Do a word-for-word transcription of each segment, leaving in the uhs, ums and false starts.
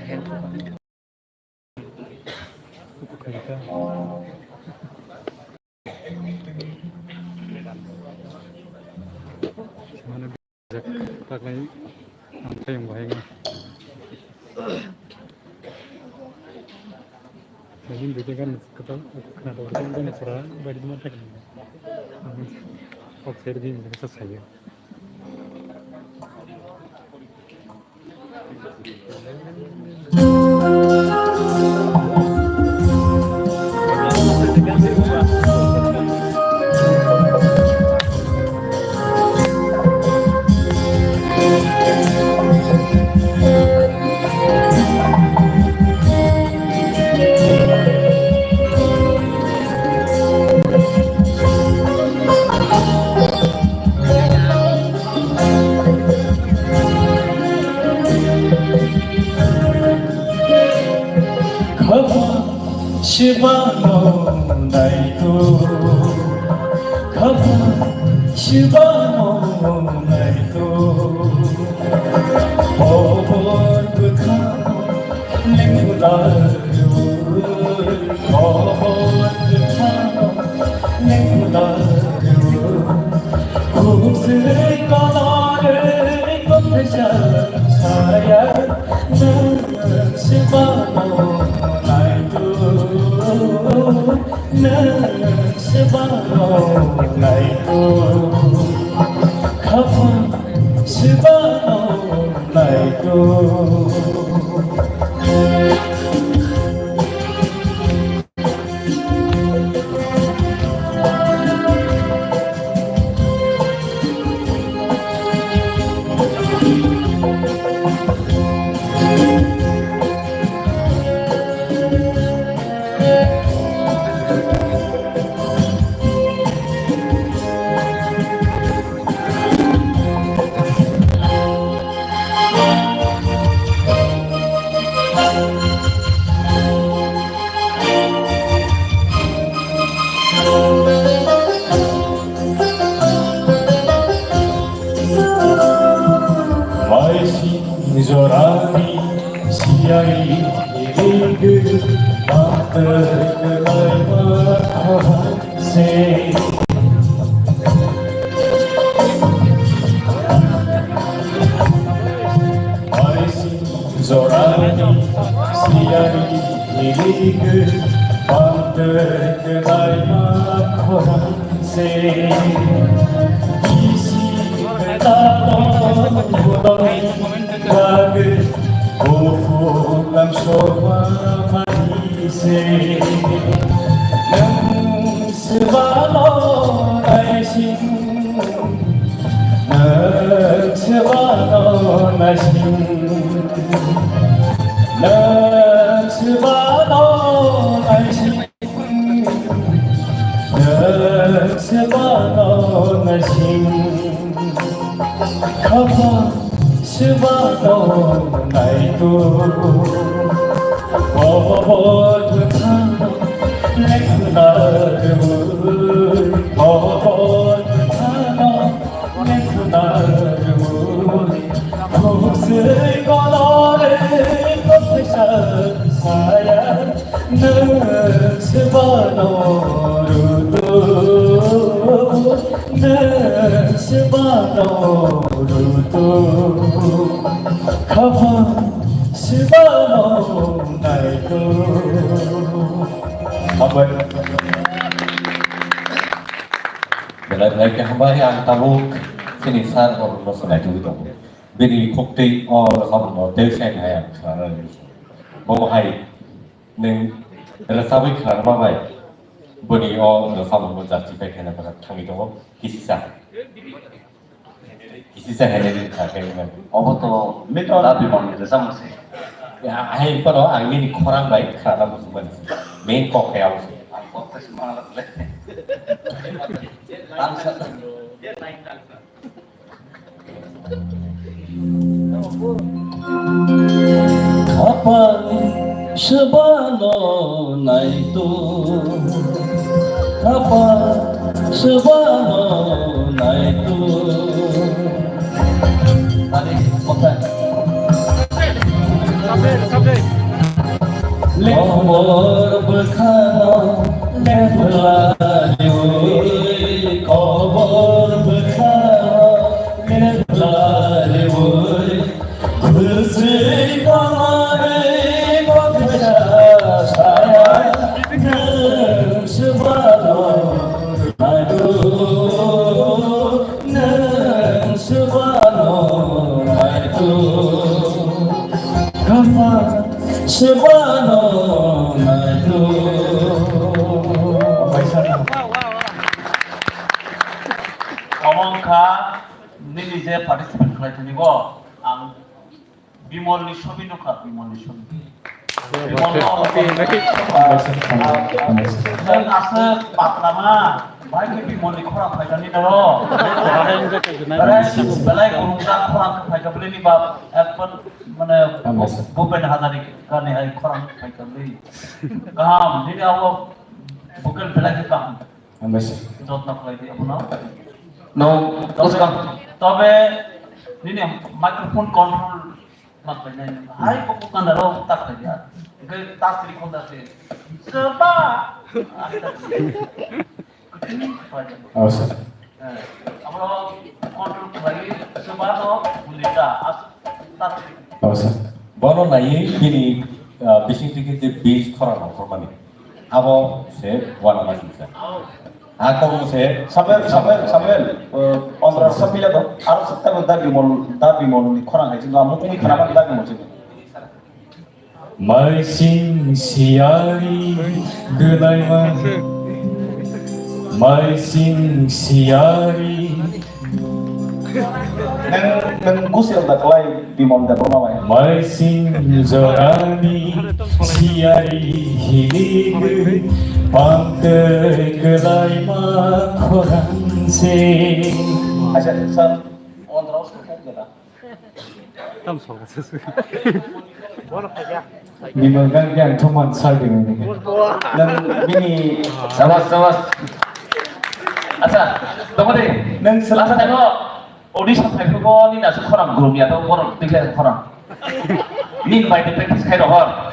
Taklai ang tayong bahai nga. Nagin video kan kata kena dor kan dana pura bari duma tak. Kok seri din sa saya. Khama sibano naito, khama sibano naito. Obor bwkhano lengkhularwi, obor bwkhano lengkhularwi. Khumswk kolorwi kothai sa saya, nwng sibano naito, nwng sibano naito, khapang sibano naito. Maising jorani siyari rindu, bakter kelaima khorang se. Maising jorani siyari rindu, bakter kelaima khorang se. Bisi kelaima khorang se. Bagwi buphuklam sokma mani se. Nwng swbano naising, nwng swbano naising, nwng swbano naising. Nwng swbano naising, khapang swbano naito. Obor bwkhano lengkhuna rwui, obor bwkhano lengkhuna rwui, khumswk kolorwi kothai sa saya, nwng swbano rutu, nwng swbano rutu, khapang swbano naito. Hambai. Belai belai khe hambai, ang tabuk chini sir rokno swnaitugwi tongo. Bini khuktwi o rwchapmungno tei sai hai ang khnana. Bo hai nwng rwchapwi khnarma bai boni o rwchapmungno justify khaina bagwi thangwi tongo kisisa. Kisisa hai nai kha khe nai. Obo to metro da bimang ni rwchapmung se. Ya, hai phano ang nini khorang bai khnana muchungmani. Main kok khe abo se. Ang kok ta se ma la le. Ang sa. Khapang swbano naito, khapang swbano naito. Ani, okay. Kobor bwkhano leblariwi, kobor bwkhano leblariwi, bwswi pamari boksa saya, nwng swbano naithu, nwng swbano naithu. Kha swbano naithu. Omo wngkha nini je participate khlai thani bo ang Bimolni sobi nukha, Bimolni sobi. Bimolno aswk patlama, bai khe Bimolni khorang phaikha ni doro. Belai, belai gurungjak khorang khe phaikha bini bap, ekbar mane Bhupen Hazarika ni hai khorang phaikha bini. Kaham, nini abo bukel belai khe kaham. Hambai se. Jotno khlai di abono. No, tobe, tobe nini microphone control ma khlai nai. Hai kok kok kanda ro ta khlai ya. Ge ta sri khonda se. Seba. Hambai se. Eh, abono control khlai seba no ulita as ta sri. Hambai se. Bono naiwi bini, ah, bising tiki je beat khorang rok hormani. Abo se uanama singsa. A kok se Samuel, Samuel, Samuel, eh, ondra sapila do, aro sabta da Bimol, da Bimol ni khorang hai sing, amo kumi khana da Bimol sing. Maising siyari gelaima, maising siyari Nang, nang gusel da klai Bimol da bono bai. Maising jorani siyari hilig pangke kelaima khorang se. Acha, sir, on the road to da. Tam sorga se. Bimol gan gan thuman sar bini. Nang bini. Sabas, sabas. Acha, tongode. Nang last time o audition khai phuru bo ni nasu khorang grum ya to borok tikle khorang. Nin bai de practice khai rohor.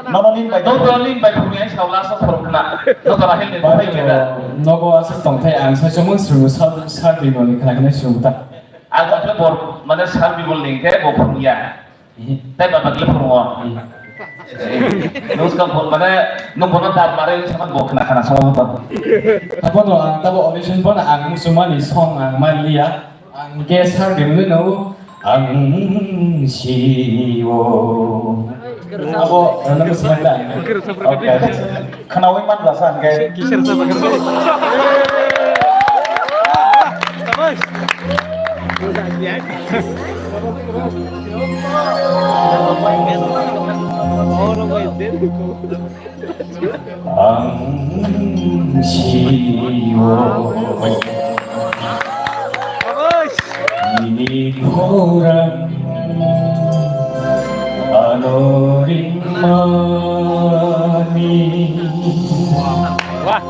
Nono nin bai. To to nin bai phuru ya sao last o khorang na. To to rahel de bai. Nogo asa tongthai ang sa chomon suru sar sar bini khana khana suru ta. Ang bakle bor, mane sar Bimol ni khe bo phurung ya. Tei ba bakle phurung o. Nung ska bo, mane nung bono dab mare sama bo khna khna sama bo. Abono ang tabo audition bono ang musumani song ang manliya. Ang khe sar Bimol no ang sio. Abo, ano, musuman ta. Okay. Khnawi man bwsa hwnkhe. Ang sio. Nini khorang ano ringmani. Wah.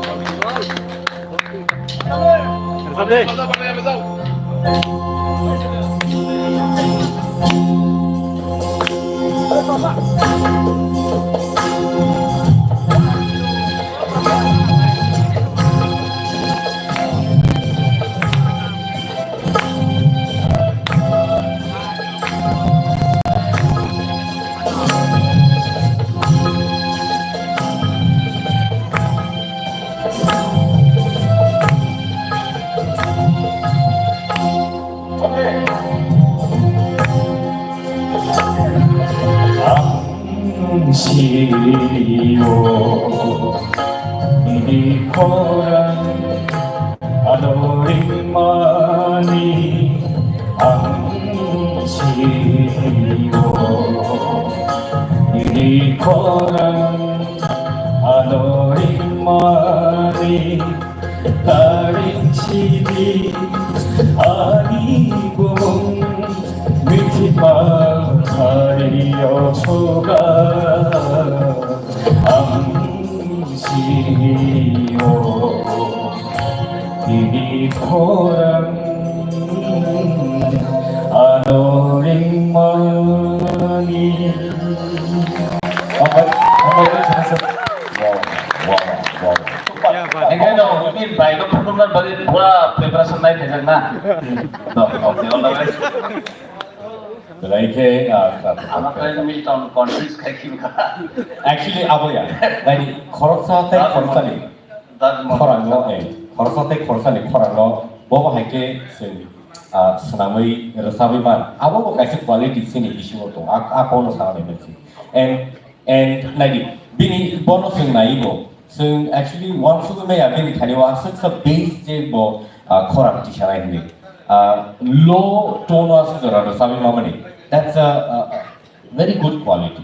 Ang sio, nini khorang ano ringmani. Ang sio, nini khorang ano ringmani. Taring sidi ani bumung, mithi ma hari o soga. Ang sio, nini khorang ano ringmani. Ang Wow, wow. Super. Enggak dong, ini baik dong, performance bagi pura preparation naik aja na. Dong, oke, all the best. Belai khe, ah, kha-, Ama khe Milton confuse khai khe wngkha. Actually, abo ya. Nai di, khoroksa tei khoroksa ni. Khorang no, eh, khoroksa tei khoroksa ni khorang no, bo bo hai khe se, ah, swnamwi rwchabwi man. Abo bo kaisa quality chini bisingo tong. A, a kono sana nai mwnsi. And And naidi, bini bono chwng naiwi bo. Chwng actually uansugwi maya bini thani o aswksa bass je bo, ah, khorang tisanai hwnwi. Ah, low tone o aswk jora rwchabwi mamani. That's a, a, a very good quality.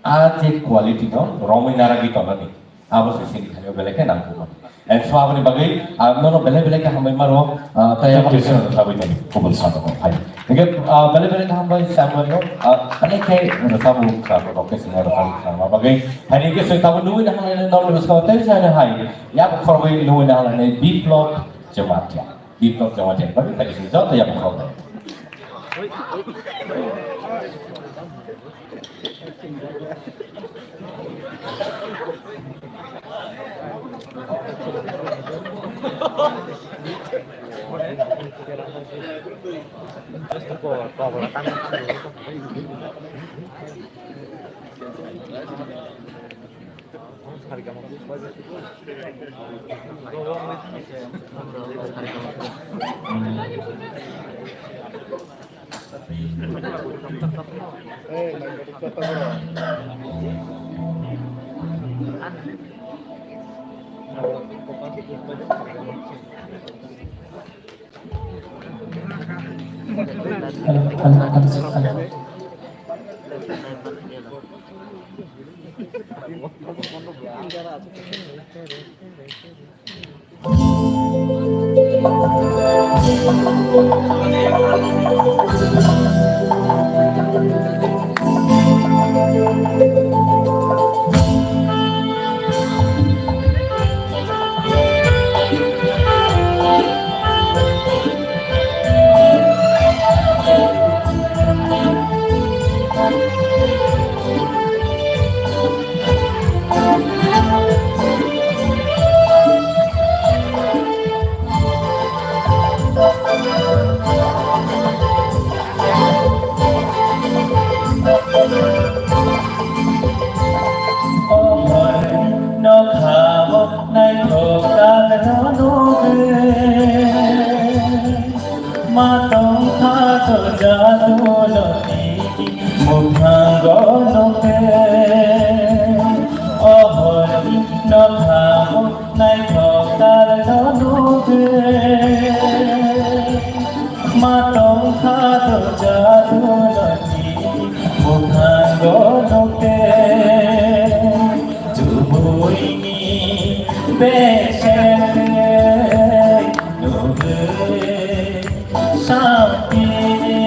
A je quality no romwi naragwi tongnani. Abo se chini thani o belai khe nangkukmani. And so aboni bagwi, ah, nono belai belai khe hambai mano, ah, tei abo khe chwng rwchabwi tongdi, kubun sa tongo, hai. Hingkhe, ah, belai belai khe hambai Samuel no, ah, belai khe rwchabu kha, rok khe chwng rwchabu kha, ma bagwi, hai hingkhe chwng tabuk nugwi nahang nai nokni bwskango tei chwng hai, yabo khorokgwi nugwi nahang nai Biplop Jamatia. Biplop Jamatia ni bagwi, hai chwng joto yabo khoroknai. Naithok tak no nugwi. Ma tongkha to jadu loni mukhango nukhe, o horni nokha bo naithok tal no nukhe. Ma tongkha to jadu loni mukhango nukhe. Chubuini bese nugwi santini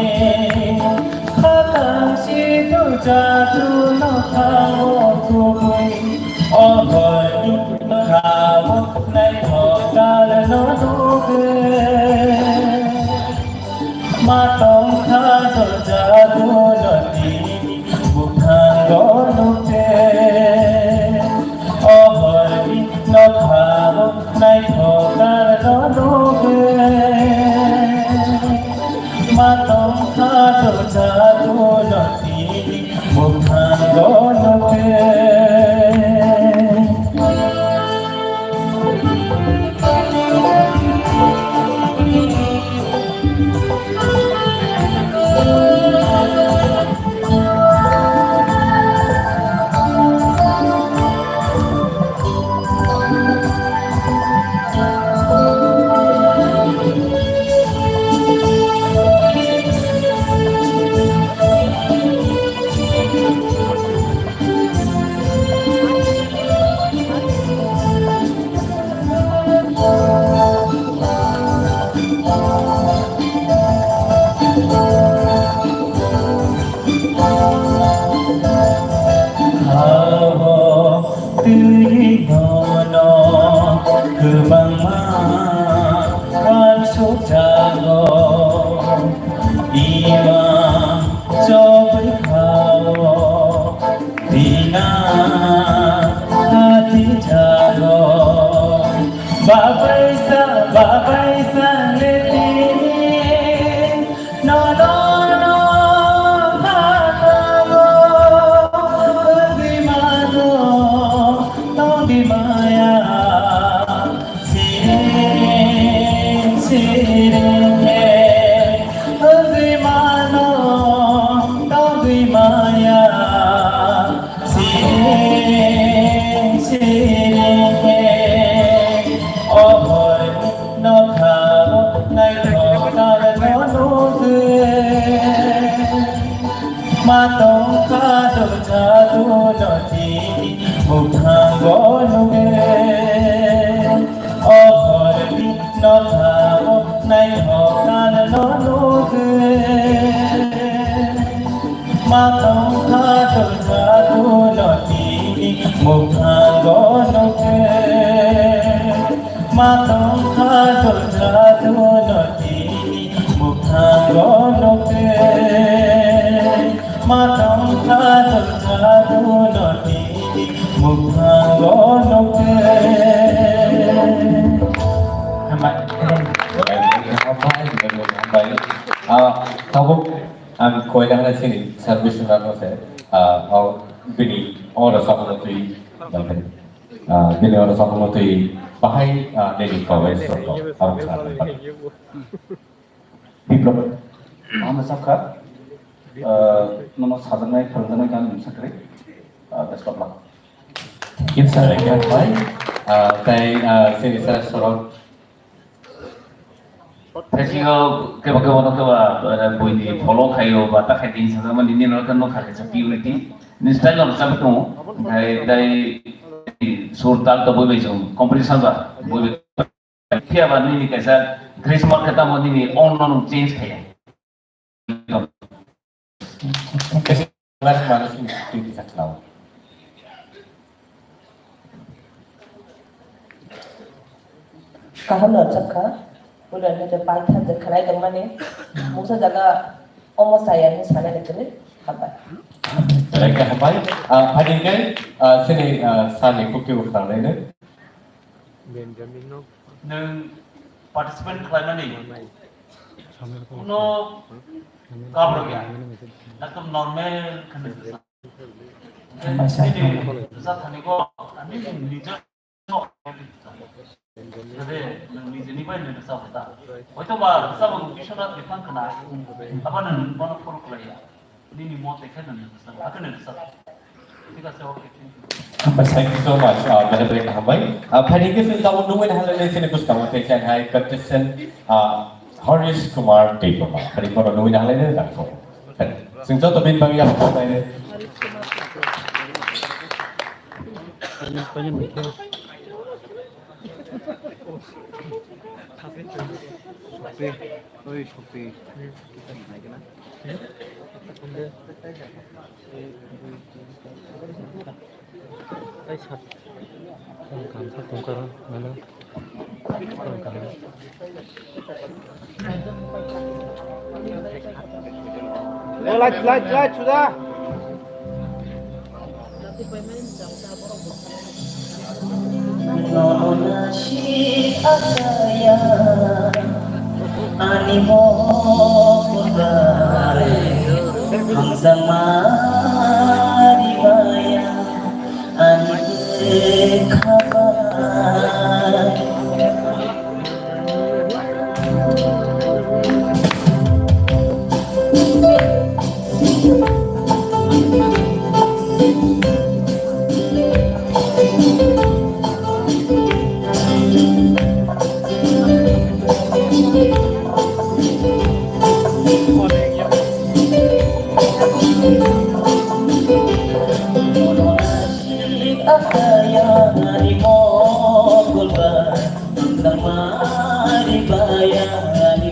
khatang sidu jadu no thango kubui. O horni khabo naithok tal no nugwi. Ma tongkha to jadu loni bukhango nukhe. O horni nokha bo naithok tal no nugwi. Ma tongkha to jadu loni bukhango nukhe. Hao twi nono kwbangma uansukjago, ima chobwi khao. Bina hati jao Ma tongkha jadu jadu no tini mukhango nuge. O horni no thamo naithok kan no nuge. Ma tongkha jadu jadu no tini mukhango nuge. Ma tongkha jadu jadu no tini mukhango nuge. Ma tongkha jadu jadu no tini mukhango nuge. Hambai. Hambai, hambai. Ah, tabuk ang koina hana sini service na no se. Ah, au bini ora sa ko tui. Ah, bini oro samung twi bahai, ah, nini kawai soko, abang sa nai. Biplop. Ang sakha, ah, nono sajaknai, phrwngjaknai khe ang sakri, ah, best of luck. Thank you, sir. Thank you, bhai. Ah, tei, ah, sini sir sorok. Thaising o kebo kebo no kebo, ah, bui ni follow khaio ba ta khai din sa mani ni no kan no kha khe sa purity. Ni style no sa tongo. Khai dai sur tal to bui bai jong competition ba bui bai. Phiya ba nini kaisa grammar khe tamo nini own no change khai. Kaham no chakha, ulo ni je paithan je khanai tongmani, mungsa jaga omo saya ni sanai ni tini, hambai. Hambai. Ah, phaidi khe, ah, sini, ah, sani kukti bo khanai ni. Benjamin no. Nwng participant khlaimani kuno kabro ya. Ekdom normal khe nwng rwsa. Hambai sir. Nini rwsa thani go, ani nini nijo. Jodi nwng nijeni bai nwng rwsa bwta. Hoito ba rwsa bo Biswanath Biphang khna. Abo nwng bono phuru khlai ya. Nini mo tekhe nwng rwsa, abo nwng rwsa. Thik ache, okay, thank you. Thank you so much, uh, Madam Rekha Hambai. Uh, phaidi khe chwng tabuk nungwi nahalai sini bwskango tei chang hai contestant, uh, Harish Kumar Debbarma. Phaidi bono nungwi nahalai nang kho. Chwng joto bini bagwi yapha khlai. Sokti, oi sokti. Light, light, light, suda. Nono nasi akaya ani mokol bai hamjakma ribaya ani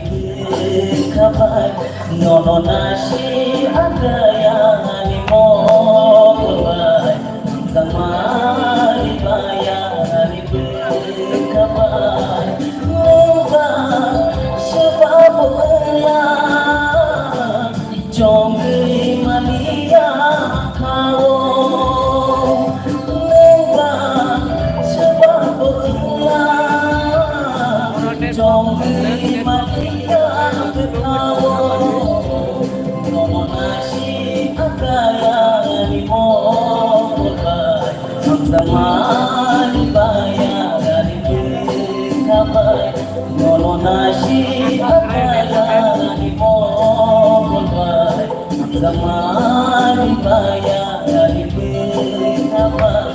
bwkha bai. Nono nasi adayani mokol bai, tamari bayani bwkha bai, nuba sebabo wngya, chongwi maliya khao, nuba sebabo wngya, chongwi maliya khao. Nono nasi akayani mokol bai, tamani bayani bwkha bai. Nono nasi akayani mokol bai, tamani bayani bwkha bai.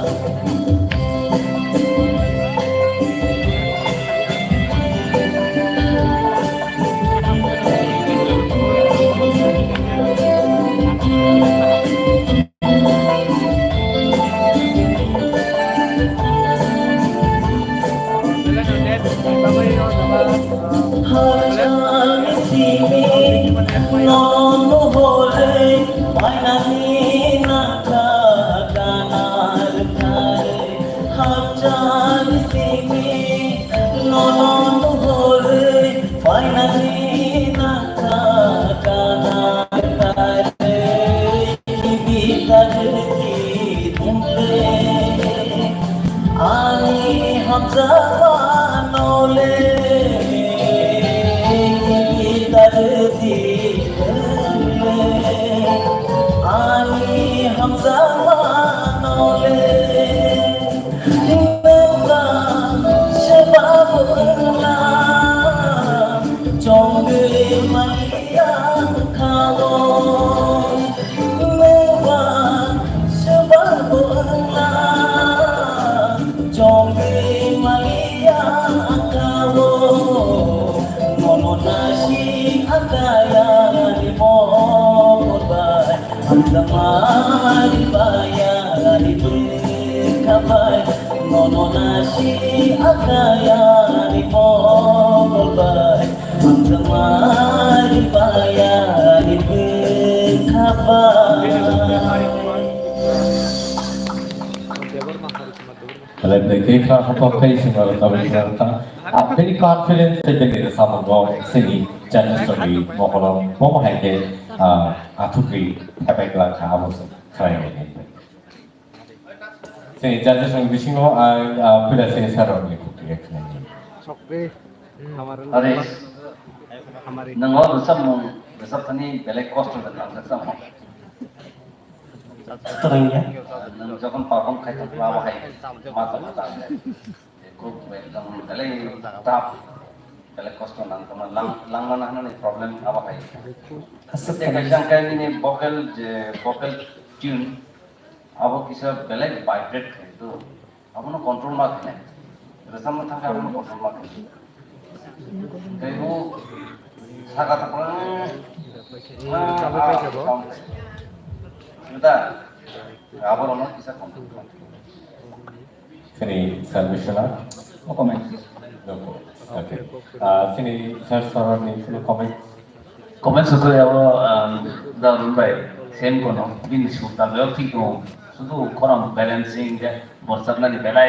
Ani hamjakma nole, ani hamjakma nole. Nwng ba sebabo wngla, chongwi maliya khago. Nwng ba sebabo wngla, chongwi maliya khago. Nono nasi akaya ni mokol bai. Hamjakmani bayani bwkha bai, nono nasi akayani mokol bai. Hamjakmani bayani bwkha bai. Belai belai khe kha haphang khai sima rwchapwi kha. Ah, bini confidence tei bini rwchapmung bo sini judges rokni mokolo bomo hai khe, ah, athukgwi phaibai kwlak kha abo se khlai nai. Sini judges rokni bisingo ang, ah, puila sini sir rokni kukti khe khlai nai. Are, nwng o rwchapmung rwchapthani belai kosto da nang rwchapmung. Twrwngya. Nwng jokhon perform khai tong kha, abo hai ma tong kha. Khub ekdom belai tough, belai kosto nang tongma, lang, langma na hwnani problem abo hai. Aswk Tei khe kaisa ang khe nini vocal je, vocal tune, abo kisa belai vibrate khai do. Abono control ma khainai. Rwchapna thang khe abono control ma khainai. Tei bo saka ta pang. Sini sir Bishwanath. No comment. No comment. Okay. Ah, sini sir Saran ni no comment. Comment sotoi abo, um, da Arun bhai, same kono, bini sur ta bel thik no, sudu koram balancing je, borsak nani belai.